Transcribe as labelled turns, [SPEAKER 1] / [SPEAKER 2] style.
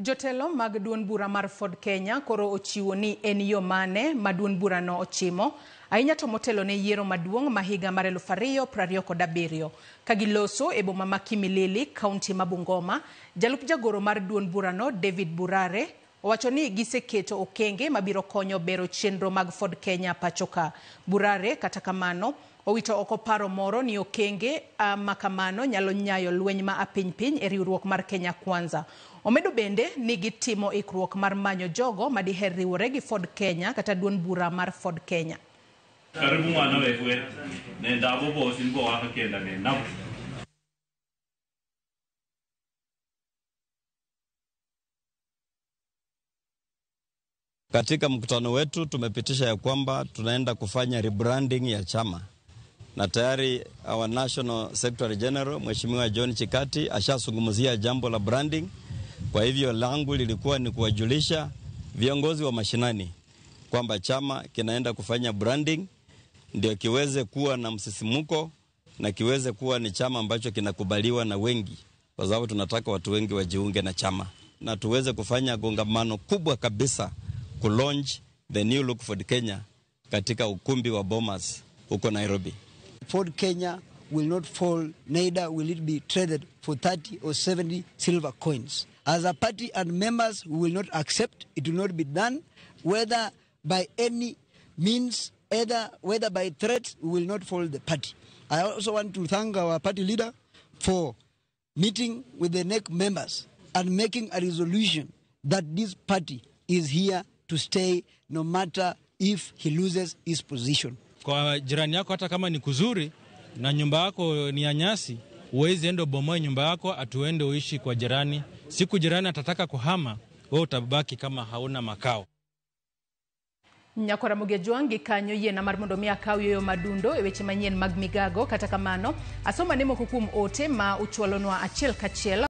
[SPEAKER 1] Jotelo mag duond bura mar Ford Kenya koro ochiwo ni en yo mane ma duond burano ochimo ahinya to motelo ne yiero maduong' ma higa mar 2027. Ka giloso e boma ma Kimilili, kaunti ma Bungoma, jalup jagoro mar duond burano David Burare owacho ni giseketo okenge mabiro konyo bero chenro mag Ford Kenya pachoka. Burare kata kamano owito oko paro moro ni okenge ma kamano nyalo nyayo lweny ma apiny piny e riwruok mar Kenya Kwanza. Omedo bende ni gitimo ikruok mar manyo jogo madiher riwore gi Ford Kenya kata duond bura mar Ford Kenya.
[SPEAKER 2] Karibu mwana wewe nenda abo bosi nibo wakakenda nenda.
[SPEAKER 3] Katika mkutano wetu tumepitisha ya kwamba tunaenda kufanya rebranding ya chama, na tayari our National Secretary General Mheshimiwa John Chikati ashazungumzia jambo la branding. Kwa hivyo langu lilikuwa ni kuwajulisha viongozi wa mashinani kwamba chama kinaenda kufanya branding ndio kiweze kuwa na msisimuko na kiweze kuwa ni chama ambacho kinakubaliwa na wengi, kwa sababu tunataka watu wengi wajiunge na chama na tuweze kufanya kongamano kubwa kabisa ku launch the new look Ford Kenya katika ukumbi wa Bomas huko Nairobi.
[SPEAKER 4] Ford Kenya will not fall, neither will it be traded for 30 or 70 silver coins. As a party and members, we will not accept. It will not be done, whether by any means, either whether by threats, we will not fall the party. I also want to thank our party leader for meeting with the NEC members and making a resolution that this party is here to stay no matter if he loses his position.
[SPEAKER 5] Kwa jirani yako hata kama ni kuzuri na nyumba yako ni ya nyasi, huwezi enda ubomoe nyumba yako atuende uishi kwa jirani. Siku jirani atataka kuhama, wewe utabaki kama hauna makao.
[SPEAKER 1] Nyakora Mugejuang' kanyo yiena mar mondo mi akaw yoyo madundo e weche manyien mag migago. Kata kamano, asoma ne moko kuom ote ma uchwalonwa achiel kachiel.